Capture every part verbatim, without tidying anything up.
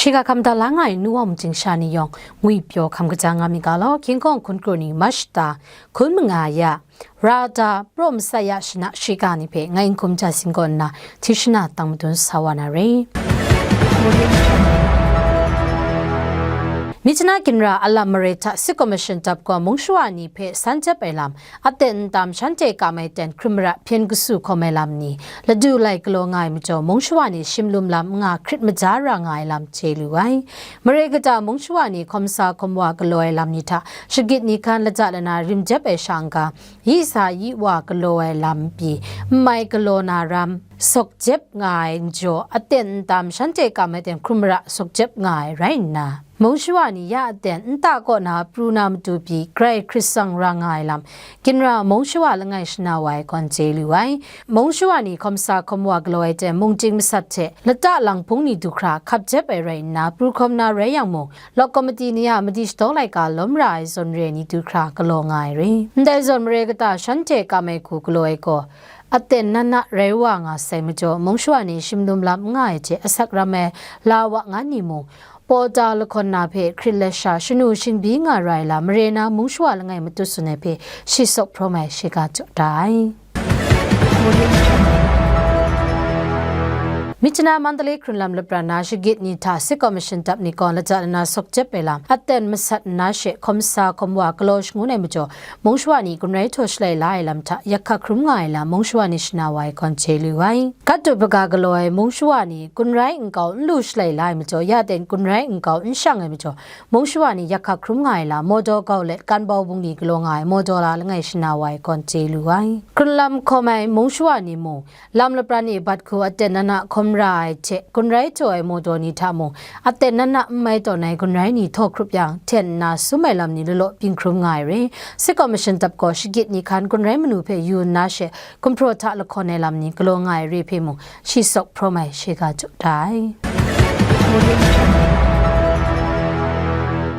Shiga hkam da la nga ai nu wa mungchying sha ni yawng ngwi pyaw hkam kaja nga mi ga law, King Kong hkun kru ni March ta hkun manga ya, ra da, praw masat ya shana shiga ni hpe ngai n hkum ja sing kaw nna, Tishna tang madun sa wa na re. Myitkyina ginra alam mare hta Sit Commission dap gaw mung shawa ni hpe san jep ai lam, aten n tam shanhte kam ai ten hkrum mara hpyen kasu hkawm ai lam ni, ladu lai galaw nga ai majaw, mung shawa ni shim lum lam n nga hkrit maja ra nga ai lam chye lu ai. Mare kata mung shawa ni hkawm sa hkawm wa galaw ai lam ni hta, shagit ni hkan lata lana rim jep ai sha n-ga, yi sa yi wa galaw ai lam pyi, n mai galaw na ram, sawk jep nga ai n jaw, aten n tam shanhte kam ai ten hkrum mara sawk jep nga ai rai nna, mung shawa ni ya aten nta kaw na pru na matu pyi grai hkrit tsang ra nga ai lam, ginra mung shawa langai shana wa ai gawn chye lu ai. Mung shawa ni hkawm sa hkawm wa galaw ai ten mung ting masat hte lata lang hpung ni du hkra hkap jep ai rai nna, pru hkawm na rai yang mung, lawk komiti ni a madi shadaw laika lawm ra ai zawn re ai ni du hkra galaw nga ai re. Ndai zawn mare kata shanhte kam ai hku galaw ai gaw, aten na na rai wa nga sai majaw, mung shawa ni shim lum lam n nga ai hte asak ram ai la wa nga ni mung, paw ta lahkawn na hpe hkrit let sha shanu shingbyi nga ra ai lam mare na mung shawa langai matut tsun ai hpe shi sawk hprawm ai shiga jaw da ai. Myitkyina Mandalay hkrunlam lapran na shagit ni hta Sit Commission dap ni gawn lata lana sawk jep ai lam aten masat nna she hkawm sa hkawm wa galaw shangun ai majaw, mung shawa ni gun rai htaw shalai la ai lam hta yak hka hkrum nga ai lam mung shawa ni shana wa ai gawn chye lu ai. Gat tup hpaga galaw ai mung shawa ni gun rai nkau n lu shalai la ai majaw, ya ten gun rai nkau n shang ai majaw, mung shawa ni yak hka hkrum nga ai lam, mawdaw gau let kan bau bungli galaw nga ai mawdaw la langai shana wa ai gawn chye lu ai. Hkrunlam hkawm ai mung shawa ni mung, lam lapran e bat hku aten na na hkawm ra ai hte, gun rai htaw ai mawdaw ni hta mung, aten na na n mai tawn ai gun rai ni htaw hkrup yang, hten nna sum ai lam ni law law byin hkrum nga ai re. Sit Commission dap gaw shagit ni hkan gun rai manu hpe yu nna she, gumhpraw hta lahkawn ai lam ni galaw nga ai re hpe mung, shi sawk hprawm ai shiga jaw da ai.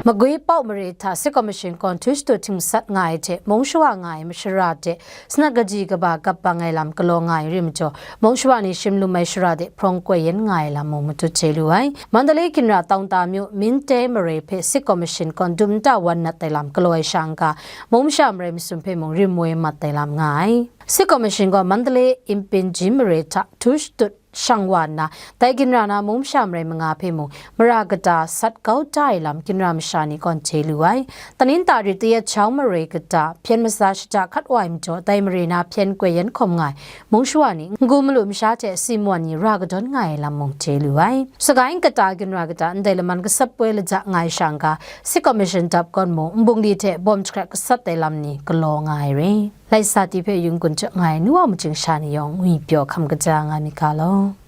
Magwi pau mare hta Sit Commission gawn htu shadut htingsat nga ai hte, mung shawa nga ai mashara hte sanat kaji kaba gap bang ai lam galaw nga ai re majaw, mung shawa ni shim lum ai shara de hprawng koi yen nga ai lam mung matut chye lu ai. Mandalay ginra Taungta myu Minte mare hpe Sit Commission gawn dum nta wan nat ai lam galaw ai sha n-ga, mung masha marai masum hpe mung rim woi mat ai lam nga ai. Sit Commission gaw Mandalay Impinji mare hta htu shadut shang wa nna, dai ginra na mung masha marai manga hpe mung mara kata sat kau da ai lam ginra masha ni gawn chye lu ai. Taninta rit Tayachau mare kata hpyen matsa shata hkat wa ai majaw, dai mare na hpyen koi yen hkawm nga ai mung shawa ni, n-gu malu masha hte si mawan ni ra kadawn nga ai lam mung chye lu ai. Sagaing kata ginra kata ndai laman gasat poi laja nga ai sha n-ga, Sit Commission dap gawn mung nbungli hte bawm jahkrat gasat ai lam ni galaw nga ai re. Laisa ti hpe yung gun hte nga ai nu wa mungchying sha ni yawng ngwi pyaw hkam kaja nga mi ga law.